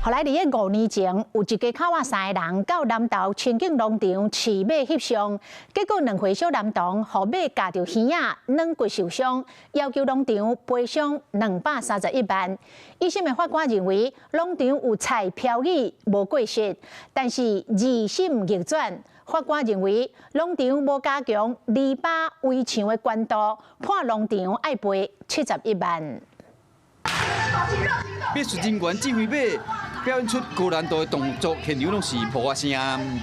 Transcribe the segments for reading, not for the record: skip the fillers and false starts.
後來佇咧5年前，有一家口仔三个人到南投清境農場飼馬翕相，結果2歲小男童予馬咬著耳仔，軟骨受傷，要求農場賠償231萬。一審的法官認為，農場有採標語無過失，但是二審逆轉，法官認為農場無加強籬笆圍牆的懸度，判農場愛賠71萬。馬術人員指揮馬表演出高難度的動作，現場攏是噗仔聲。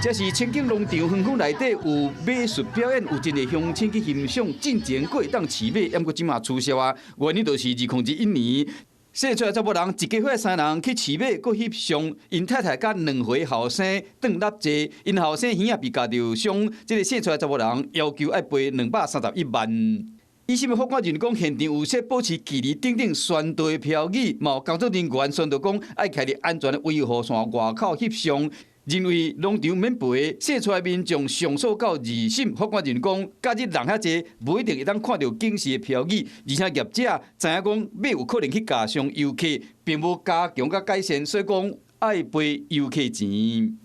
這是清境農場園區內底有馬術表演，有真濟鄉親去欣賞。進前閣會當飼馬，毋過這馬取消啊。原因就是2021年，踅出來查某人一家伙三人去飼馬，閣翕相，𪜶太太佮2歲後生當立坐，𪜶後生耳仔被咬著傷，這個踅出來查某人要求愛賠231萬。一審的法官認為講，現場有設保持距離等等宣導的標語，嘛有工作人員宣導講愛徛佇安全的圍護線外口翕相，認為農場免賠。踅出來民眾上訴到二審，法官認為講，假日人遐濟，無一定會當看著警示的標語，而且業者知影講馬有可能去咬傷遊客，並無加強佮改善，所以講愛賠遊客錢。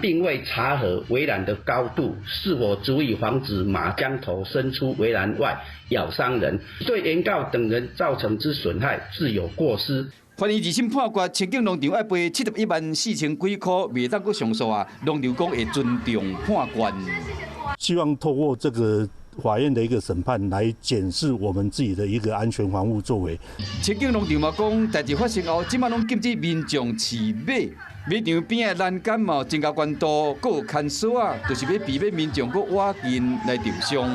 並未查核圍欄的高度是否足以防止馬將頭伸出圍欄外咬傷人，對原告等人造成之損害自有過失。法院二審判決，清境農場愛賠71萬4千幾箍，袂當閣上訴啊！農場講會尊重判決。希望透過這個法院的一個審判來檢視我們自己的一個安全防護作為。清境農場嘛講，代誌發生後，這馬攏禁止民眾飼馬，馬場邊的欄杆嘛有增加懸度，閣有牽索仔，就是欲避免民眾閣倚近來受傷。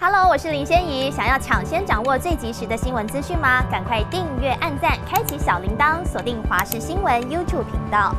Hello，我是林仙怡，想要搶先掌握最及時的新聞資訊嗎？趕快訂閱、按讚、開啟小鈴鐺，鎖定華視新聞 YouTube 頻道。